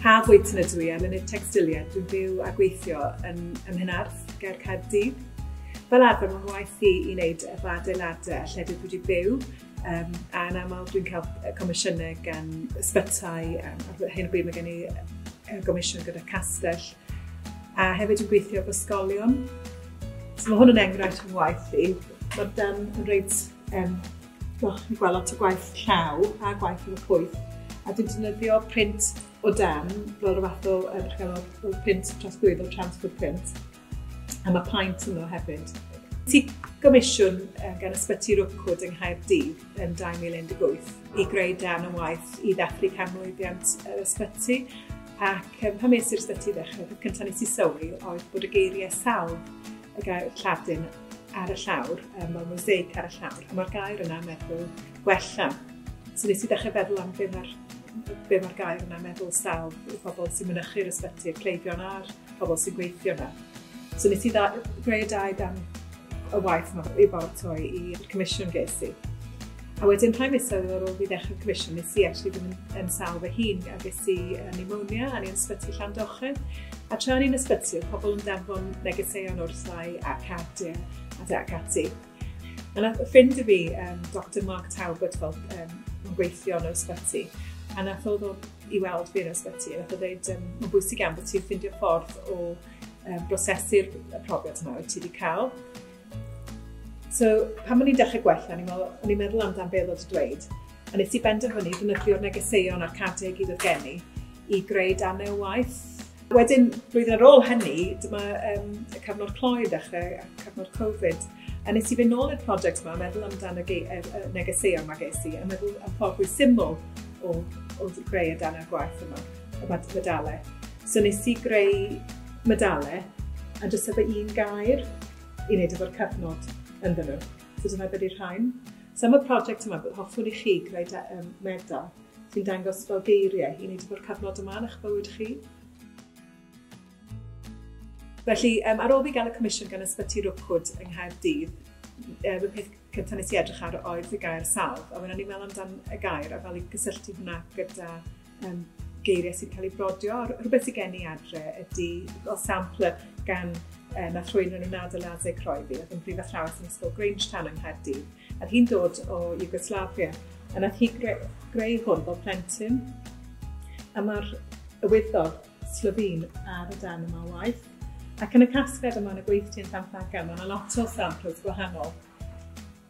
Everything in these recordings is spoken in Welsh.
Haf Wyton ydw i, arlunydd tecstiliau. Dwi'n byw a gweithio yn ym Mhenarth, ger Caerdydd. Fel arfer, mae'n waith i i wneud efo adeiladau a llefydd dwi wedi byw, a yn aml dwi'n cael comisiynau gan ysbytai, ar hyn o bryd mae gen i gomisiwn gyda castell, a hefyd dwi'n gweithio efo ysgolion. So mae hwn yn enghraifft o'n waith i. Mae'r dan yn reit, wel, chi'n gweld lot o gwaith llaw a gwaith efo pwyth, a dwi'n defnyddio print o dan, fel rhyw fath o, fel print trosglwyddo, transfer print, a mae paent yno hefyd. Ti gomisiwn gan Ysbyty Rookwood yng Nghaerdydd yn 2018 i greu darn o waith i ddathlu canmlwyddiant yr ysbyty, ac pan es i'r ysbyty i ddechrau, peth cyntaf nes i sylwi oedd bod y geiriau salv, y gair Lladin, ar y llawr, fel mosaic ar y llawr, a mae'r gair yna yn meddwl gwella. So nes i ddechrau feddwl am be mae'r gair yna meddwl salv i pobl sy'n mynychu'r ysbyty, y cleifion a'r pobl sy'n gweithio yna. So nes i greu dau dan y waith yma i baratoi i'r comisiwn ges i. A wedyn rhai misoedd ar ôl fi ddechrau'r comisiwn, nes i actually ddim yn sâl fy hun, a ges i pneumonia, a ni yn ysbyty Llandochau. A tra o'n i'n ysbyty, oedd pobl yn danfon negeseuon wrthai a cardiau a ac ati. A nath ffrind i fi, Dr Mark Talbot, fel yn gweithio yn yr ysbyty, a nath o ddod i weld fi yn yr ysbyty, a nath o ddeud, mae'n bwysig iawn bod ti'n ffindio ffordd o brosesu'r profiad yma wyt ti wedi cael. So, pan o'n i'n dechrau gwella, o'n i'n meddwl amdan beth oedd dweud, a nes i benderfynu defnyddio'r negeseuon a'r cardiau i gyd oedd gen i i greu darnau o waith. Wedyn, blwyddyn ar ôl hynny, dyma y cyfnod cloi yn dechrau, a cyfnod Covid, a nes i fynd nôl i'r prosiect yma, meddwl amdan y negeseuon yma ges i, a meddwl am ffordd fwy syml o greu y darnau gwaith yma, y medalau. So nes i greu medalau, a jyst efo un gair i wneud efo'r cyfnod ynddyn nhw. So dyna beth yw'r rhain. So am y prosiect yma, hoffwn i chi greu medal sy'n dangos fel geiriau i wneud efo'r cyfnod yma yn eich bywyd chi. Felly, ar ôl fi gael y comisiwn gan Ysbyty Rookwood yng Nghaerdydd, y peth cyntaf nes i edrych ar oedd y gair salv, a wedyn o'n i'n meddwl amdan y gair a fel i gysylltu hwnna gyda geiriau sy'n cael ei brodio. Rhywbeth sydd gen i adre ydy fel sampler gan nath rhywun yn Nada Lazic rhoi fi, oedd yn brif athrawes yn Ysgol Grangetown yng Nghaerdydd. A hi'n dod o Yugoslavia, a nath hi greu hwn fel plentyn. A mae'r wyddor Slovene ar y dan yma o waith. Ac yn y casgliad yma yn y gweithdy yn Llanffagan, mae yna lot o samplers gwahanol.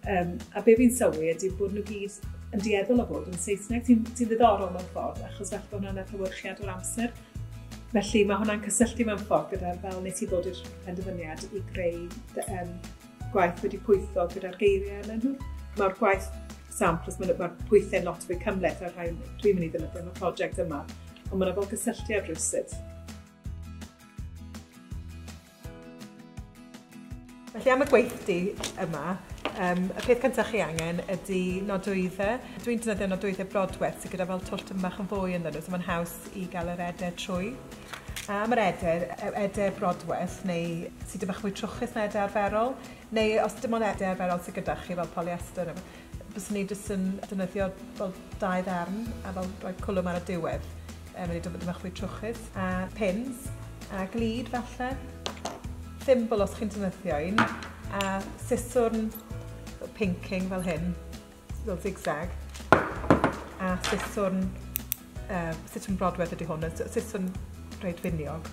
A be fi'n sylwi ydy bod nhw gyd yn dueddol o fod yn Saesneg, sy'n ddiddorol mewn ffordd, achos falle bod hwnna'n adlewyrchiad o'r amser. Felly mae hwnna'n cysylltu mewn ffordd gyda fel nes i ddod i'r penderfyniad i greu gwaith wedi pwytho gyda'r geiriau yna nhw. Mae'r gwaith samplers, mae'r pwythau'n lot fwy cymhleth a'r rhai dwi'n mynd i ddefnyddio yn y prosiect yma, ond mae yna fel gysylltiad rhywsut. Felly am y gweithdy yma, y peth cyntaf chi angen ydy nodwyddau. Dwi'n defnyddio nodwyddau brodwaith sydd gyda fel twll tipyn bach yn fwy ynddyn nhw, so mae'n haws i gael yr edau trwy. A am yr edau, edau brodwaith, neu sydd tipyn bach mwy trwchus na edau arferol, neu os dim ond edau arferol sydd gyda chi fel polyester, byswn ni jyst yn defnyddio fel dau ddarn a fel rhoi cwlwm ar y diwedd. Mae'n dod bach fwy trwchus. A pins, a glud falle. Thimble os chi'n defnyddio un, a siswrn pinking fel hyn, fel zigzag, a siswrn, siswrn brodwaith ydy hwn, siswrn reit finiog,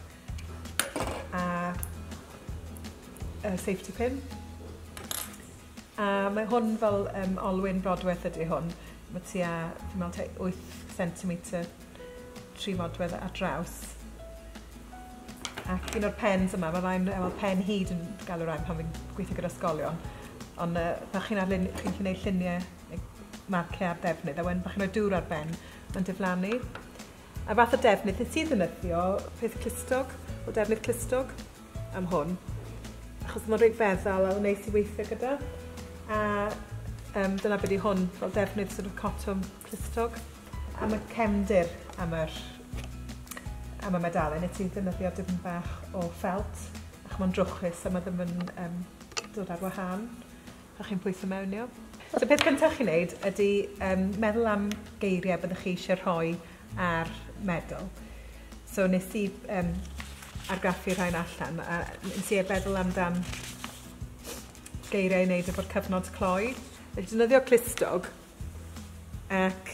a safety pin. A mae hwn fel olwyn brodwaith ydy hwn, mae tua, dwi'n meddwl, 8 centimetr 3 modfedd ar draws. Ac un o'r pens yma, mae rhain fel pen hyd yn galw rhain pan fi'n gweithio gyda ysgolion. Ond pan chi'n chi'n gwneud lluniau, marciau ar defnydd, a wedyn pan chi'n rhoi dŵr ar ben, mae'n diflannu. A fath o defnydd nes i ddefnyddio peth clustog, o defnydd clustog am hwn, achos mae'n reit feddal a wneud i weithio gyda. A dyna beth yw hwn, fel defnydd sort of cotwm clustog. Am y cefndir am y medalau, nes i ddefnyddio dipyn bach o ffelt, ac mae'n drwchus a mae ddim yn dod ar wahân pan chi'n pwytho mewn i o. So peth cyntaf chi'n neud ydy meddwl am geiriau byddwch chi eisiau rhoi ar medal. So nes i argraffu rhain allan a nes i feddwl amdan geiriau i wneud efo'r cyfnod cloi. Felly defnyddio clustog ac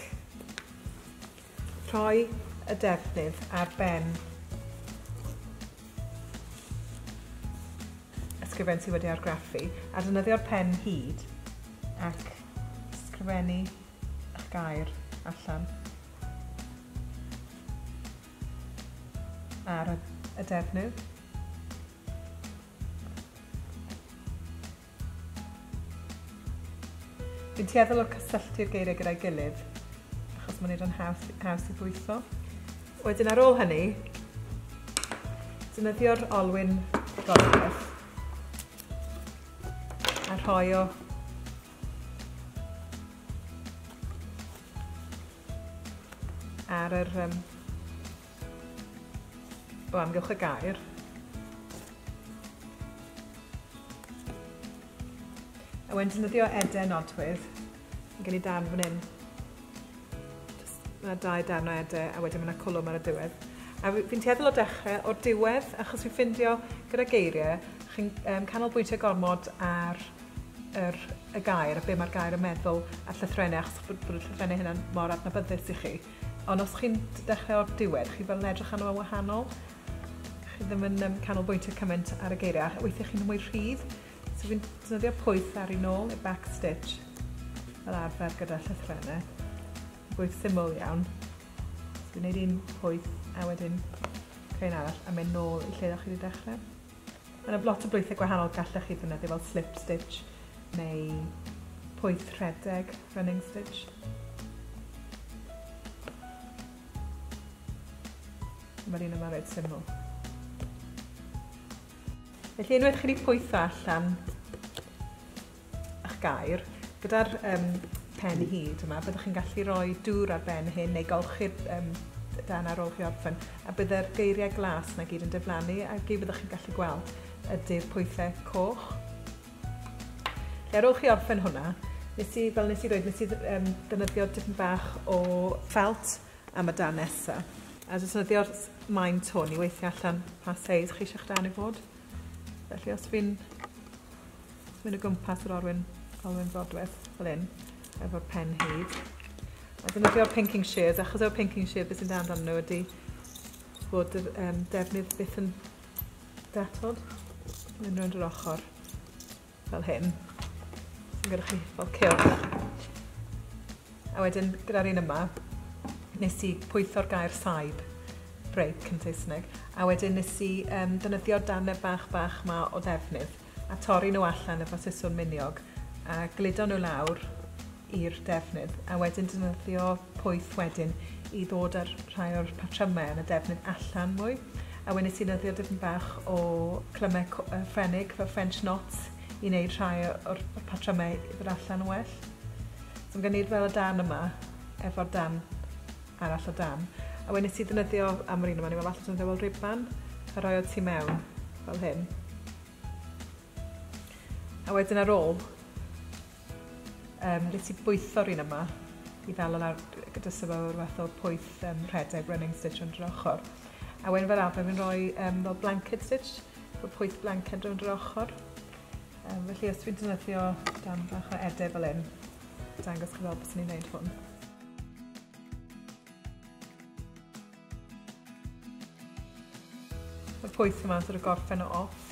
rhoi y defnydd ar ben ysgrifen sydd wedi argraffu a defnyddio'r pen hyd ac ysgrifennu eich gair allan ar y defnydd. Fi'n tueddol o cysylltu'r geiriau gyda'i gilydd, achos mae'n neud o'n haws i bwytho. Wedyn ar ôl hynny, defnyddio'r olwyn brodwaith a rhoi o ar yr o amgylch y gair. A wedyn defnyddio ede nodwydd, mae gen i darn fan hyn. Mae 2 darn o ede a wedyn mae yna cwlwm ar y diwedd. A fi'n tueddol o dechrau o'r diwedd, achos fi'n ffindio gyda geiriau, chi'n canolbwyntio gormod ar y gair a be mae'r gair yn meddwl a llythrennau, achos bod y llythrennau hynna'n mor adnabyddus i chi. Ond os chi'n dechrau o'r diwedd, chi fel yn edrych arno fo'n wahanol. Chi ddim yn canolbwyntio cymaint ar y geiriau, a weithiau chi'n mwy rhydd. So fi'n defnyddio pwyth ar ei nôl, neu back stitch, fel arfer gyda llythrennau. Pwyth syml iawn. So fi'n gwneud un pwyth a wedyn creu un arall a mynd nôl i lle ddech chi wedi dechrau. Mae yna lot o bwythau gwahanol gallech chi ddefnyddio fel slip stitch neu pwyth rhedeg, running stitch. Mae'r un yma reit syml. Felly unwaith chi wedi pwytho allan eich gair, gyda'r pen hyd yma, byddwch chi'n gallu rhoi dŵr ar ben hyn neu golchi'r dan ar ôl chi orffen, a bydde'r geiriau glas na gyd yn diflannu, a gyd byddwch chi'n gallu gweld ydy'r pwythau coch. Felly ar ôl chi orffen hwnna, fel nes i ddweud, nes i ddefnyddio dipyn bach o felt am y darn nesa. A defnyddio'r maint hwn i weithio allan pa seis chi eisiau'ch darn i fod. Felly os fi'n mynd o gwmpas yr olwyn brodwaith fel hyn, efo'r pen hyd. A defnyddio'r pinking shears, achos o'r pinking shears beth sy'n dan amdano nhw ydy bod yr defnydd byth yn datod. Mynd rownd yr ochr fel hyn. Sy'n gyda chi fel cylch. A wedyn gyda'r un yma, nes i pwytho'r gair saib, break yn Saesneg, a wedyn nes i defnyddio'r darnau bach bach ma o ddefnydd a torri nhw allan efo siswrn miniog a gludo nhw lawr i'r defnydd a wedyn defnyddio pwyth wedyn i ddod ar rhai o'r patrymau yn y defnydd allan mwy. A wedyn nes i ddefnyddio dipyn bach o clymau Ffrenig fel French knots i wneud rhai o'r patrymau i ddod allan yn well. So mae'n gwneud fel y darn yma efo'r darn arall o dan. A wedyn nes i ddefnyddio am yr un yma, ni'n meddwl falle defnyddio fel riban a rhoi o tu mewn fel hyn. A wedyn ar ôl, nes i bwytho'r un yma i ddal o lawr gyda sef o'r fath o pwyth rhedeg running stitch rownd yr ochr. A wedyn fel arfer fi'n rhoi fel blanket stitch, fel pwyth blanket rownd yr ochr. Felly os dwi'n defnyddio darn bach o ede fel hyn, dangos chi fel beth ni'n gwneud hwn. Mae'r pwyth yma'n sort of gorffen o off.